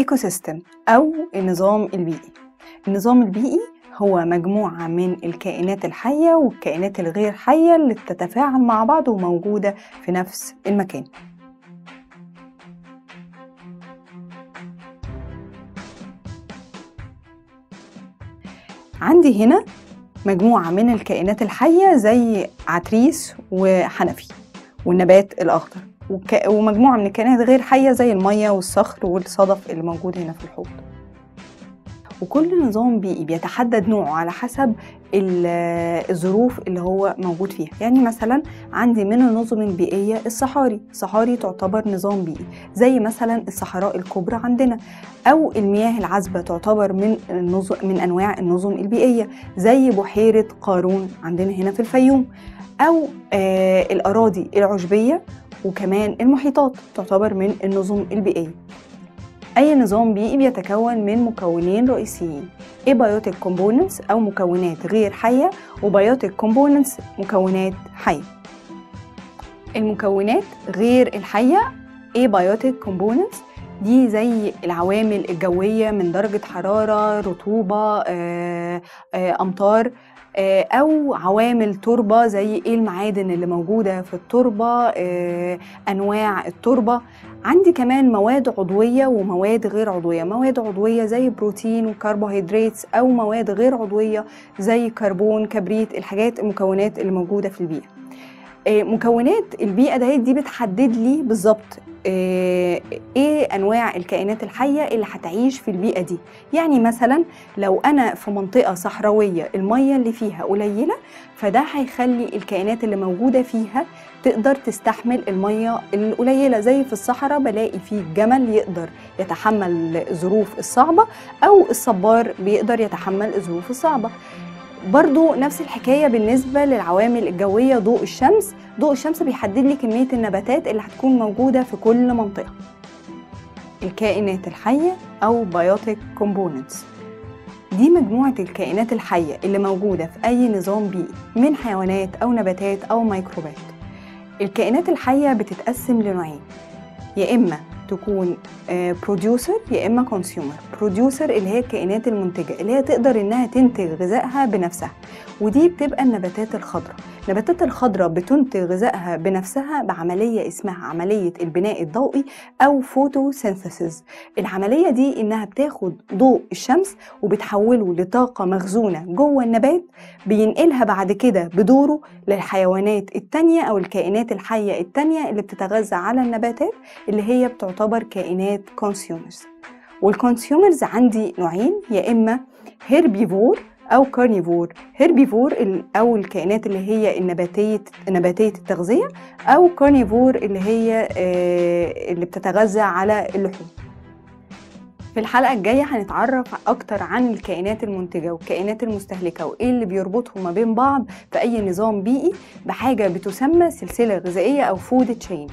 ecosystem أو النظام البيئي. النظام البيئي هو مجموعة من الكائنات الحية والكائنات الغير حية اللي بتتفاعل مع بعض وموجودة في نفس المكان. عندي هنا مجموعة من الكائنات الحية زي عتريس وحنفي والنبات الأخضر، ومجموعة من الكائنات غير حية زي المية والصخر والصدف اللي موجود هنا في الحوض. وكل نظام بيئي بيتحدد نوعه على حسب الظروف اللي هو موجود فيها. يعني مثلا عندي من النظم البيئية الصحاري، الصحاري تعتبر نظام بيئي زي مثلا الصحراء الكبرى عندنا، أو المياه العذبة تعتبر من أنواع النظم البيئية زي بحيرة قارون عندنا هنا في الفيوم، أو الأراضي العشبية، وكمان المحيطات تعتبر من النظم البيئية. أي نظام بيئي بيتكون من مكونين رئيسيين: abiotic components أو مكونات غير حية، و biotic components مكونات حية. المكونات غير الحية abiotic components دي زي العوامل الجوية من درجة حرارة، رطوبة، أمطار، أو عوامل تربة زي إيه المعادن اللي موجودة في التربة، أنواع التربة. عندي كمان مواد عضوية ومواد غير عضوية. مواد عضوية زي بروتين وكربوهيدرات، أو مواد غير عضوية زي كربون، كبريت، الحاجات المكونات اللي موجودة في البيئة. مكونات البيئة دي بتحدد لي بالظبط ايه انواع الكائنات الحية اللي هتعيش في البيئة دي. يعني مثلا لو انا في منطقة صحراوية المية اللي فيها قليلة، فده هيخلي الكائنات اللي موجودة فيها تقدر تستحمل المية القليلة. زي في الصحراء بلاقي فيه جمل يقدر يتحمل الظروف الصعبة، او الصبار بيقدر يتحمل الظروف الصعبة. برضو نفس الحكاية بالنسبة للعوامل الجوية، ضوء الشمس. ضوء الشمس بيحدد لي كمية النباتات اللي هتكون موجودة في كل منطقة. الكائنات الحية أو biotic components دي مجموعة الكائنات الحية اللي موجودة في أي نظام بيئي من حيوانات أو نباتات أو ميكروبات. الكائنات الحية بتتقسم لنوعين، يا إما تكون producer يا إما consumer. producer اللي هي الكائنات المنتجة اللي هي تقدر إنها تنتج غذائها بنفسها، ودي بتبقى النباتات الخضراء. النباتات الخضراء بتنتج غذائها بنفسها بعملية اسمها عملية البناء الضوئي أو photosynthesis. العملية دي إنها بتاخد ضوء الشمس وبتحوله لطاقة مخزونة جوه النبات، بينقلها بعد كده بدوره للحيوانات التانية أو الكائنات الحية التانية اللي بتتغذى على النباتات اللي هي بتعتبر كائنات consumers. وال consumers عندي نوعين، يا إما herbivore أو carnivore. herbivore أو الكائنات اللي هي نباتية التغذية، أو carnivore اللي هي اللي بتتغذى على اللحوم. في الحلقة الجاية هنتعرف أكتر عن الكائنات المنتجة والكائنات المستهلكة وإيه اللي بيربطهم ما بين بعض في أي نظام بيئي بحاجة بتسمى سلسلة غذائية أو food chain.